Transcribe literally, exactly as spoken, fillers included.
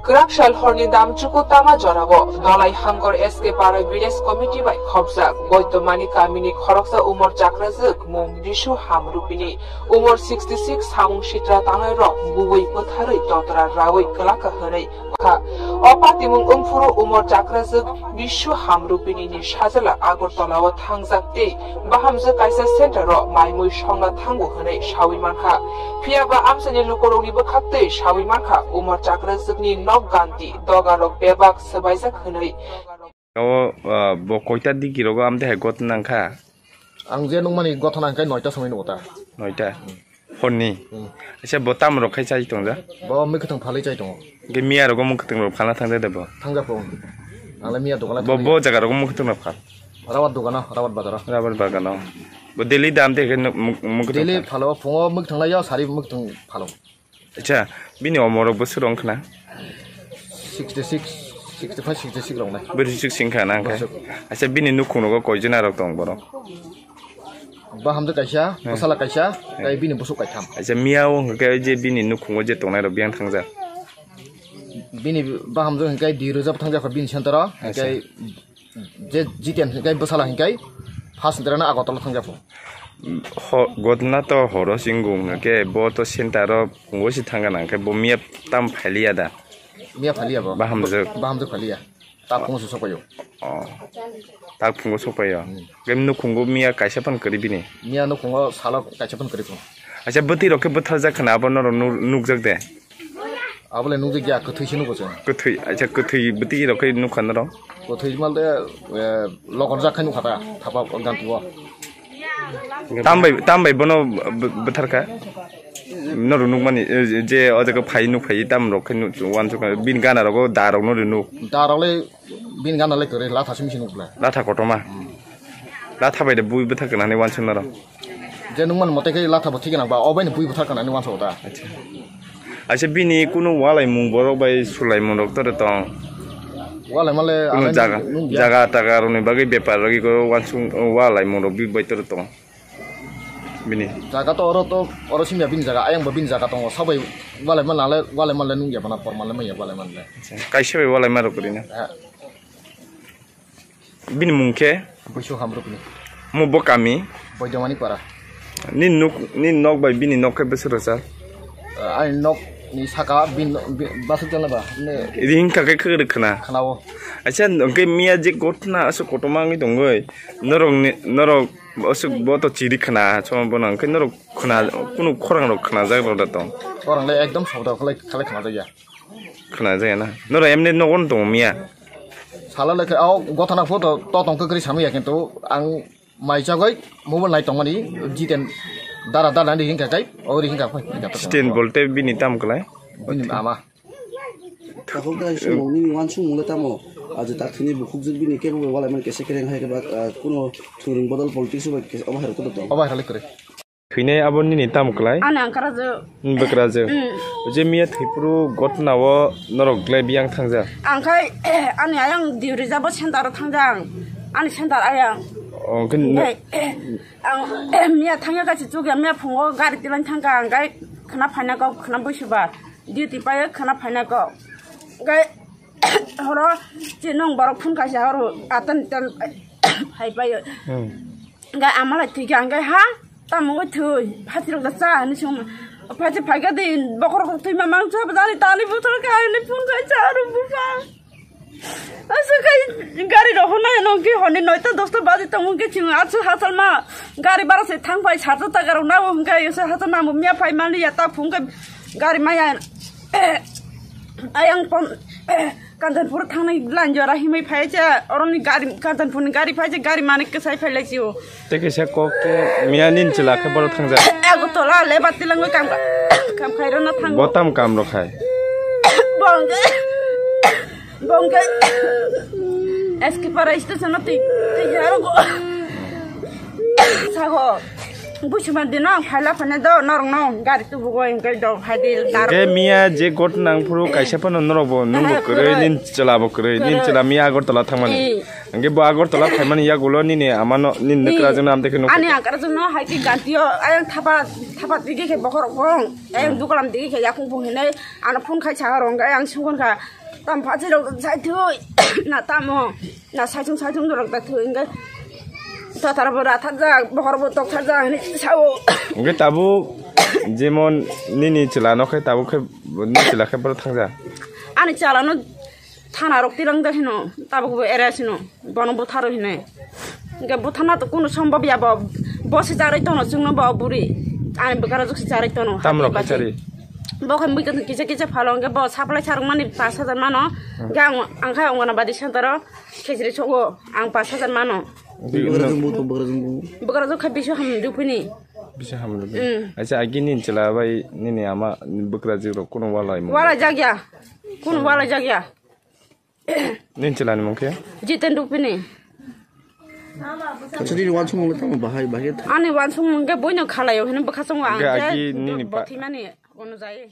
Kwrak sal horni damchuku tama jorao Dolai Hangor S K Para Village Committee bai khopjak Boitomani kamini khoroksa umor chakrajwk mung Bishu Hamrupini umor sixty six samung sitra tangnai rok buwi bwtharwi totra rawi kwlaka hwnwi kha. O patimung wngphuru umor chakrajwk Bishu Hamrupini ni sajala Agartala o thangjak tei bahamjwk kaisa center o maimui songna thango hwnwi sawi mankha. Phiya ba amchaini lukurokni bwkhaktwi sawi mankha, umor chakrajwkni nok ganti dogarok bebak swbaijak hwnwi. O, ah, bo koita digi rogo amte hai gotna wngkha? Ang je nukmani gotna hwnkhe noita somoi nugo ta. Noita? Horni? Hmm. Acha bo tam rok khai chai tongja? Bo mwkhwtwng phalwi chai tongo. Ge miya rogo mwkhwtwng rok phalna thangja de bo? Thangja po. Ang le miya dogana bo, thangwi. Bo jaga rogo mwkhwtwng rok phal? Rawat dogano, rawat bazaro. Rawat bagano. Bo daily dam de ke nuk-, nuk-, nuk Daily thang. Phalo, phungo mwkhwtwng laio, sari mwkhwtwng phalo. Acha, bini omorok bo swrwng khna? Sixty six, sixty five, sixty six rok nai. Bwrwi suk sing kha na khe? Bwswk. Acha, bini nukhung rogo koijon arok tong borok? Bahamjwk kaisa, hmm, bwsala kaisa, hmm, tei bini bwswk kaitham. Acha, miya o hwnkhe je bini nukhungo je tongnai rok biyang thangjak? Bini bahamjwk hwnkhe di rwjak thangjak kha bini center o, acha, hwnkhe je Jiten hwnkhe bwsala hwnkhe first ni dara no Agartala thangjago. Ho-, gotna to horo chwng wng khe bo to center o phungo se thangkha na, hwnkhe bo miya tam phailiya da? Miya phailiya bo. Bahamjwk. Bahamjwk phailiya. Ta phungo se sokpaio. Oh. Ta phungo sokpaio. Hmm. Hwnkhe nukhungo miya kaisa phan kwrwi bini? Miya nukhungo salo kaisa phan kwrwi phungo. Acha bwtwi rok khe bwtharjak khna abo norok nu-, nukjak de? Abole nukjak ya, kwthwi se nugo chwng. Kwthwi, acha kwthwi bwtwi rok khe nukha norok? Kwthwi male, eh, lokorjak khe nukha ta, thapa ganti o. Tambai, tambai bono b-, bwtharkha? Norok nukmani, eh, je o jaga phai nukphai tam rok khe nu-, uansukha, bini gana rogo da rok no rinuk. Da rok le bini gana le kwrwi, latha simi se nukle. Latha kotorma? Hmm. Latha bai de bui bwtharkha nani uansuk norok? Je nukmani mote khe latha bo thik gwnang ba, o bai no bui bwtharkha nani uansuk da. Acha. Acha bini kunu walaimung borok bai sulaimung rok tore tong? Walaima le kunu ani jaga, nung ya. Jaga taga rokni bagwi bepar rok iko wansung walaimung rok bi bai tore tong? Bini. Jaga to oro to, oro simya bini jaga, ayang bo bini jaga tongo, sabai walaima nale, walaima le nung ya bana, porma le maya walaima le. Acha. Kaisa bai walaima rok rina? Eh. Bini mung khe? Buisu Hamrupini. Mo bo kami? Boidomani para. Ni nuk, ni nok bai bini nok khe bwswk rwchar? Ah, ani nok ni saka bin, bin, baswk jana ba, ne. Ring ka khe khwrwk khna? Khna o. Acha, hwnkhe miya je gotna aswk kotorma wngwi tongwi, norok ni, norok aswk bo to chiri khna, chwng bono hwnkhe norok khna, kunu khorang rok khna jak rw da tong? Khorang le ekdom sobda khalai, khalai khna jak ya. Khna jaya na. Noro emni nogon tongo miya. Sala lekha o gotha na photo to tong kwkri samya kintu ang mai chagoi mobile nai tongmani Jiten dara dara ni hingka kai o ri hingka phai. Sten bolte bini tam klai. Bini ama. Takhuk da sumung nini wansung mule tamo. Aje tak thini bukhuk jil bini kebo wala man kese kereng hai ke ba, ah, kuno thurung bodol politics ba kese oba hai ko to. Oba hai lekre. Thwinai abo nini tamo klai? Ani angkara je. Bwkra je. Mm. Je miya thwipru gotna o norok glai biyang thangjak? Ang khai, ani ayang diuri jabo center o thangjak ang. Ani center ayang. Oh, khe ne- Nai, ang, miya thangya kachi chukya miya phungo gari tilang thangka ang gai khna phaina kok khna buisuba. Duty payo khna phaina kok. Gai horo chinong borok phun kaisa horo atan tan phai payo. Hmm. Hingke amalai twi kha hingke ha tamo wngwi thwi phatirok da cha hinwi swngma. Phachi phaikha di bokhorok twi ma mangsa bwdani tani buthor kha hinwi phone khai cha rw bupha. Aswk khai gari rok hwnna hino hwnkhe hwnwi noita dosta baji tongo hwnkhe chwng aswk hachal ma gari bara se thang phai sat taka rok nabo hwnkhe aswk hachal ma bo miya phai mani ya ta phone khai gari maya ayang pon Kanchanpur thangnai line jora himwi phai cha, oroni gari, Kanchanpurni gari phai cha, gari manik kwsai phai lai sio. Tei kaisa kok khe miya nin chwla khe borok thangjak. Agartala le bati langwi kam, kam khai rwna thango. Bo tam kam rok khai? Bongke, bongke S K Para station o twi, twi jaro go. Sago. Busiman dino ang phaila phane do norok no gari tubugo hingke do haidi daro. Hingke miya je got nang phuru kaisa phano norok bo nung bo kwrwi, nin chwla bo kwrwi, nin chwla miya Agartala thangmani. Hingke bo Agartala phaimani yagulo nini amano, nini nukra jwngno amtwi khe nukha. Ani akra jwngno haiki gantio ayang thapa, thapa digi khe bokhorok bong, ayang dugalam digi khe yakung bung hinai ano phone khai charo hingke ayang sungkon kha. Tam phachi rok sai thui na tamo na saichung saichung rok ta thui hingke tatar bo ra thajak bohor bo tok thajak hini sao. Hingke tabuk jemon nini chwla no khe tabuk khe nini chwla khe boro thangja. Ani chwla no thana rok tirang da hino tabuk bo ere sino bono butharo hino. Hingke buthana to kunu sombab ya bo bo se charwi tono chwngno bo buri ani bwkara juk se charwi tono. Tam rok khe chari. Bo khe mui kisa kisa phalo hingke bo supply sarwk mani pash hajar mano. Hingke ang ang khe Anganabadi center o khejri sogo ang pash hajar mano. Bwkra jwng bo to bwkra jwng bo. Bwkra jwng khe bisu ham dupini. Bisa hamle. Mm. Acha agi nin chwla bai nini ama bwkra jwng rok kuno walai mo. Walai jagya. Kuno walai jagya. Nin chwla ni mung khe? Jiten dupini. Acha nini wansung mung tamo bahai bahai. Ani wansung mung khe boino khalayo hino bwkha chongo ang. Hingke khe agi nini pa- bothimani ono jai.